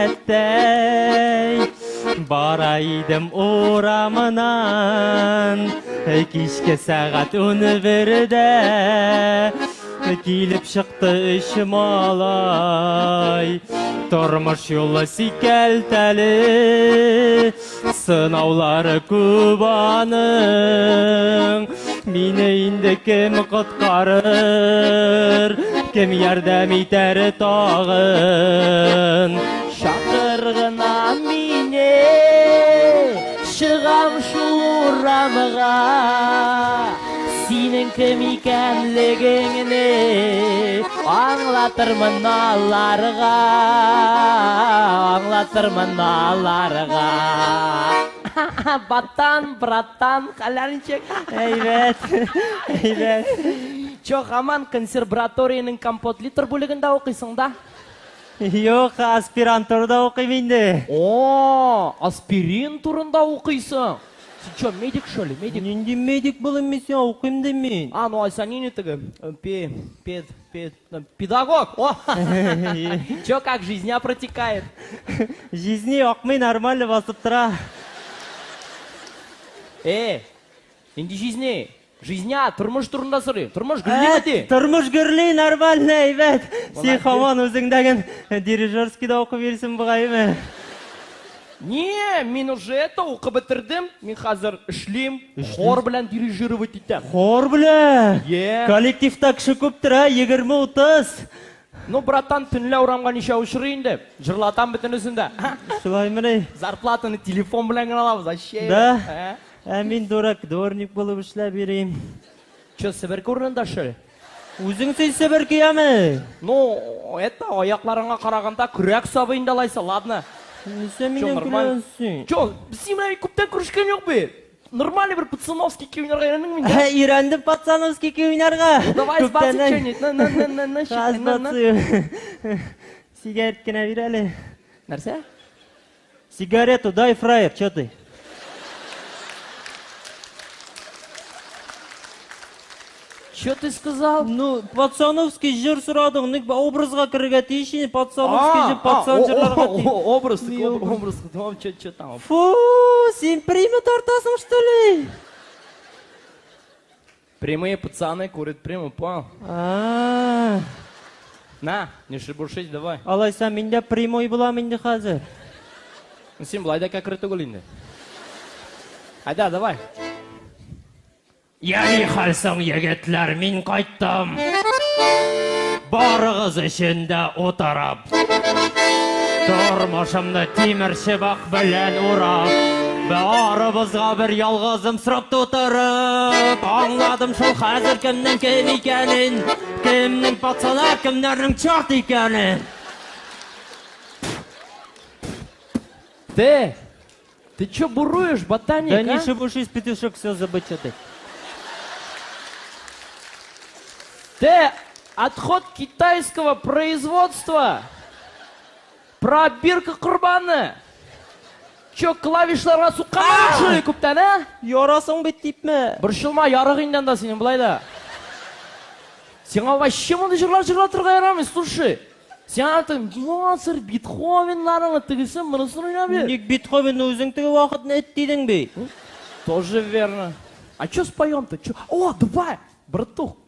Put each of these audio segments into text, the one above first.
әттәй. Бара идем урамынан, кичке сәгать 11-дә. Килеп чыкты өч малай. Тормыш юлы сикәлтәле, сынаулары күп аның. Мине инде кем коткарыр, кем ярдәм итәр тагын? Чакыр гына мине, чыгам шул урамга. Синең кем икәнлегеңне аңлатырмын аларга, аңлатырмын аларга. Батан, братан, хәлләр ничек? Әйбәт, әйбәт. Чо, һаман консерваториянең компот литр бүлегендә укыйсың да? Юк, аспирантурада укыйм инде. О, аспирин турында укыйсың. Син чё, медик, что ли? Медик? Нинди медик булыйм мин сиңа, укыйм дим мин. А, ну алайса нинди теге? Пе, пед, пед, педагог. О! Чё, как жизня протекает? Жизни акмый, нормально басып тора. Нинди жизни? Жизня, тормыш турында сорыйм. Тормыш гөрлиме ди? Тормыш гөрли, нормально, әйбәт. Син һаман үзеңдәген дирижерскийда укып йөрисең бугайме? Не, мин уже это укып бетердем. Мин хәзер эшлим, хор белән дирижировать итәм. Хор белән? Е. Коллективта кеше күптер, ә? 20-30. Ну, братан, төнлә урамга ничә очрый инде? Җырлатам бөтенесен дә. Шулаймыни? Зарплатаны телефон белән генә алабыз, вообще. Да? Ә? Ә мин дурак, дворник булып эшләп йөрим. Че, себерке урынында что ли? Үзең син себерке яме? Ну, это аякларыңа караганда көрәк сабы инде алайса, ладно. Нәрсә миннән көләсең? Че, без синең белән күптән күрешкән юк бит. Нормальный бер пацановский көй уйнарга өйрәндеңме инде? Өйрәндем пацановский көй уйнарга. Ну, давай сбацай что-нибудь. На, на, на, на, на, на, на. Сигарет кенә бир әле. Нәрсә? Сигарету дай, фраер, че ты? Че ты сказал? Ну, пацановский җыр сорадың, ник образга керергә тиеш инде, пацановский җыр, пацан җырларга тиеш. Образ, образ, че, че там? Фу, син примы тартасың, что ли? Прямые пацаны курят приму, понял? А. На, не шебуршись, давай. Алайса мин дә прямой булам инде хәзер. Син болай да кәкре түгел инде. Айда, давай. Я ни хәл соң, егетләр, мин кайттым. Барыгыз өчен дә утырып. Тормышымны тимер чыбык белән урап, барыбызга бер ялгызым срок тутырып, аңладым шул хәзер кемнең кем икәнен, кемнең пацана, кемнәрнең черт икәнен. Ты, ты чё буруешь, ботаник, Да не шебушись, петушок, все забыть, что ты. Ты, отход китайского производства. Пробирка корбаны. Чё, клавишларга суккан шулай күптән, а? Ярасың бит типме? Борчылма, ярык инде анда синең болай да. Сиңа вообще мондый җырлар җырлатырга ярамый, слушай. Сиңа аты Моцарт, Бетховеннарыңны тегесен, монысын уйнап бир. Ник Бетховенны үзең теге вакытны эт дидең бит? Тоже верно. А чё споем-то? Чё? О, давай, братух.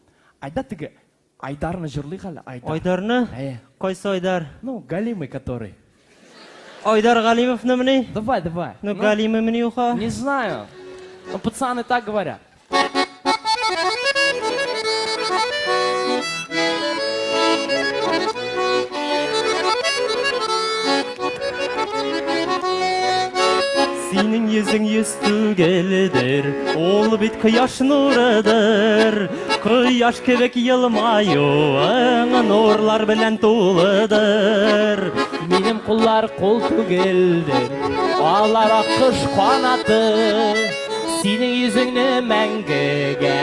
Айда теге Айдарны җырлыйк әле, Айдар. Айдарны? Әйе. Кайсы Айдар? Ну, Галимый который. Айдар Галимовнымыни? Давай, давай. Ну, Галимыймыни юха? Не знаю. Но пацаны так говорят. Синең йөзең йөз түгелдер, ул бит кояш нурыдыр. Кояш кебек елмаюың нурлар белән тулыдыр. Минем куллар кул түгелдер, алар аккош канаты. Синең йөзеңне мәңгегә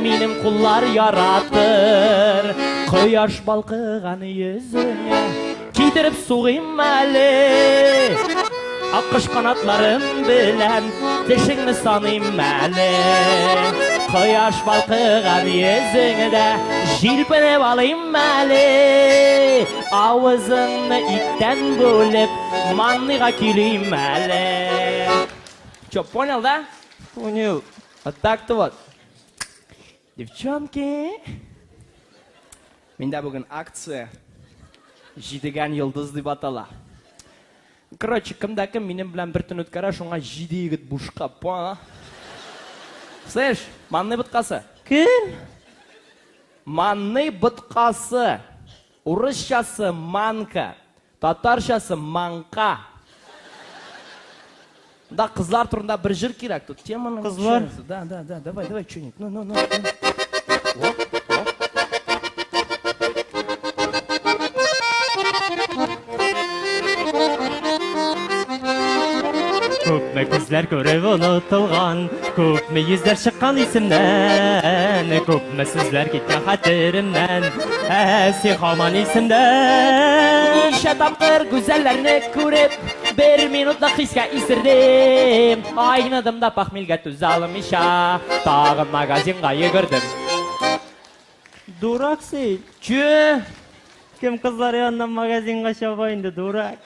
минем куллар яратыр. Кояш балкыган йөзеңә китереп сугыйм әле. Аккош канатларым белән тешеңне саныйм әле. Кояш балкыган йөзеңдә җилпенеп алыйм әле. Авызыңны иттән бүлеп, манныйга килим әле. Че, понял, да? Понял. Вот так-то вот. Девчонки, миндә бүген акция Җидегән йолдыз дип атала. Короче, кем дә кем минем белән бер төн үткәрә, шуңа җиде егет бушка, понял? Слышь, манный боткасы. Кем? Манный боткасы. Урысчасы манка, татарчасы маңка. Да, кызлар турында бер җыр кирәк. Тут тема Кызлар? Да, да, да, давай, давай, что-нибудь. Ну, ну, ну. ну. Оп, оп. Күпме күзләр күреп онытылган, күпме йөзләр чыккан исемнән, күпме сүзләр киткән хәтеремнән, ә син һаман исемдә. Ничә тапкыр гүзәлләрне күреп, бер минутлык хискә исердем. Айныдым да похмельгә түзә алмыйча, тагын магазинга йөгердем. Дурак син. Че? Кем кызлар яныннан магазинга чаба инде, дурак.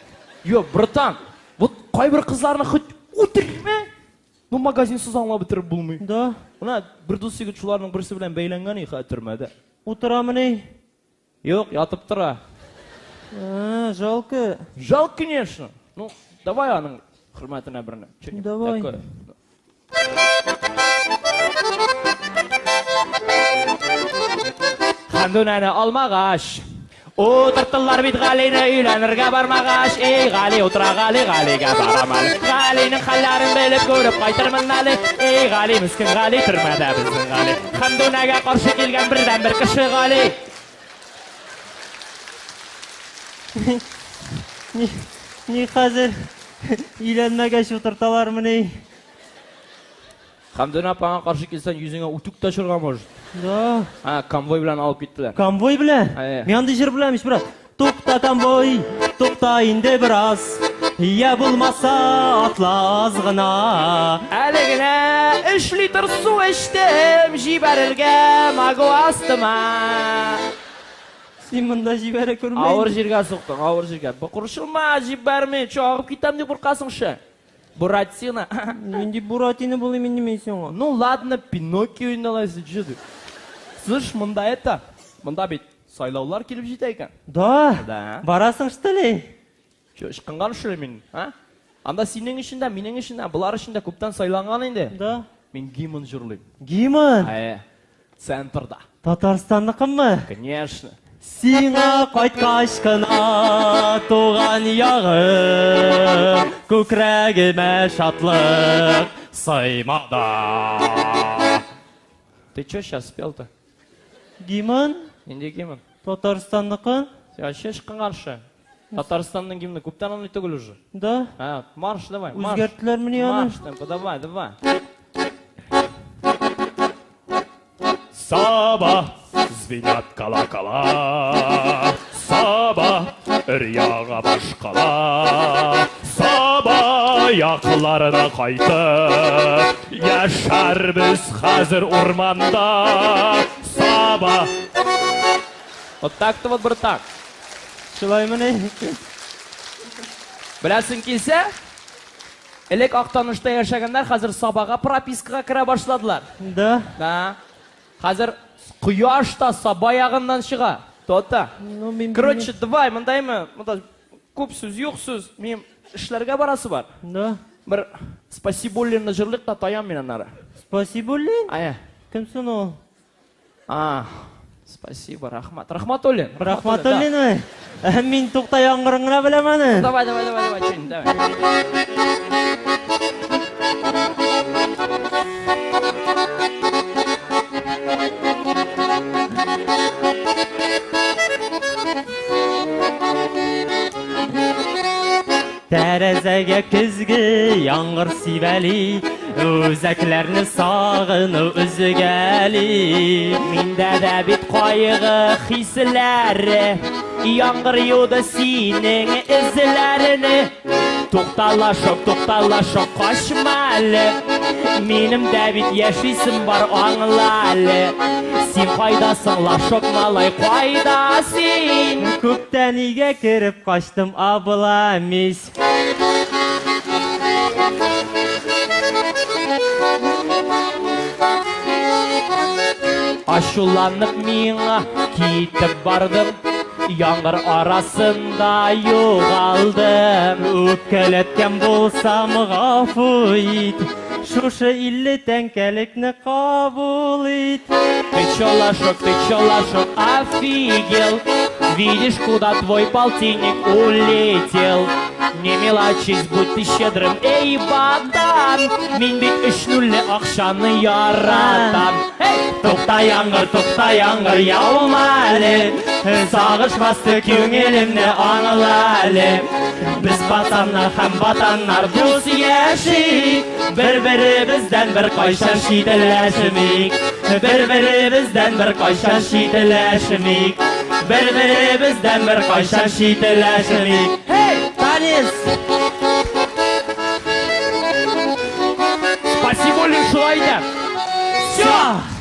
Йо, братан, вот кайбер кызларны хоть үтермә, ну магазинсыз аңлап бетереп булмый. Да. Менә бер дус егет шуларның берсе белән бәйләнгән и төрмәдә. Утырамыни? Юк, ятып тора. А, жалко. Жалко, конечно. Ну, давай аның хөрмәтенә берне. Что-нибудь Давай. такое. Хәмдүнәне алмагач, утырттылар бит Галине өйләнергә бармагач. Эй, Гали, утыра Гали, Галигә барам әле. Галинең хәлләрен белеп күреп кайтырмын әле. Эй, Гали, мескен Гали, төрмәдә безнең Гали. Хәмдүнәгә каршы килгән бердән бер кеше Гали. Ни, ни хәзер өйләнмәгәч утырталармыни? Хәмдүнә апаңа каршы килсәң, йөзеңә үтүк тә очырга может. Да. А, конвой белән алып киттеләр. Конвой белән? Әйе. Мин андый җыр беләм ич, брат. Тукта, конвой, тукта инде бераз. Я булмаса атла аз гына. Әле генә 3 литр су эчтем, җибәрергә могу астыма. Син монда җибәрә күрмә. Авыр җиргә суктың, авыр җиргә. Борчылма, җибәрми, чо агып китәм дип куркасың ше. Буратино. Нинди Буратино булыйм инде мин сиңа? Ну ладно, Пиноккио инде алайса, чё ты? Слышь, монда это, монда бит сайлаулар килеп җитә икән. Да. Да. Барасың что ли? Чё, ычкынган что ли мин, а? Анда синең өчен дә, минем өчен дә, болар өчен дә күптән сайланган инде. Да. Мин гимн җырлыйм. Гимн. Ә, центрда. Татарстанныкымы? Конечно. Сиңа кайткач кына туган ягым, күкрәгемә шатлык сыймады. Ты чё сейчас спел-то? Гимн? Нинди гимн? Татарстанныкы? Син вообще ычкынган ше. Татарстанның гимны күптән андый түгел уже. Да. А, марш давай, марш. Үзгәрттеләрмени аны? Марш, темпа, давай, давай. Саба, звенят колокола, Саба, өр-яңа башкала, Саба якларына кайтып, Яшәрбез хәзер урманда, Саба. Вот так-то вот, братан. Шулаймыни? Беләсең килсә, элек Актанышта яшәгәннәр хәзер Сабага пропискага керә башладылар. Да. Да. Хәзер кояш та Саба ягыннан чыга. То-то. Ну, мин Короче, давай, мондаймы? Монда күп сүз, юк сүз. Минем эшләргә барасы бар. Да. Бер Спасибуллинны җырлыйк та таям мин аннары. Спасибуллин? Ая. Кем соң ул? А, спасибо, рахмат. Рахматуллин. Рахматуллинмы? Ә, Мин тукта яңгырын гына беләм аны. Да. Давай, давай, давай, давай, что-нибудь, давай. Тәрәзәгә көзге яңгыр сибәли, үзәкләрне сагыну өзгәли. Миндә дә бит кайгы хисләре, яңгыр юды синең эзләреңне. Тукта, лошок, тукта, лошок, качма әле. Минем дә бит яшисем бар, аңла әле. Син кайдасың, лошок малай, кайда син? Күптән өйгә кереп качтым, обломись. Ачуланып миңа китеп бардың, яңгыр арасында югалдым. Үпкәләткән булсам, гафу ит. Шушы 50 тәңкәлекне кабул ит. Ты чё, лошок, ты чё, лошок, офигел? Видишь, куда твой полтинник улетел? Не мелочись, будь ты щедрым, эй, Богдан! Мин бит өч нулле акчаны яратам. Эй! Тукта, яңгыр, тукта, яңгыр, яума әле. Сагыш басты күңелемне, аңла әле. Без пацаннар һәм ватаннар дус яшик. Бер-беребездән бер кайчан читләшмик. Бер-беребездән бер кайчан читләшмик. Бер-беребездән бер кайчан читләшмик. Эй! Танец! Спасибо, шулай да. Все!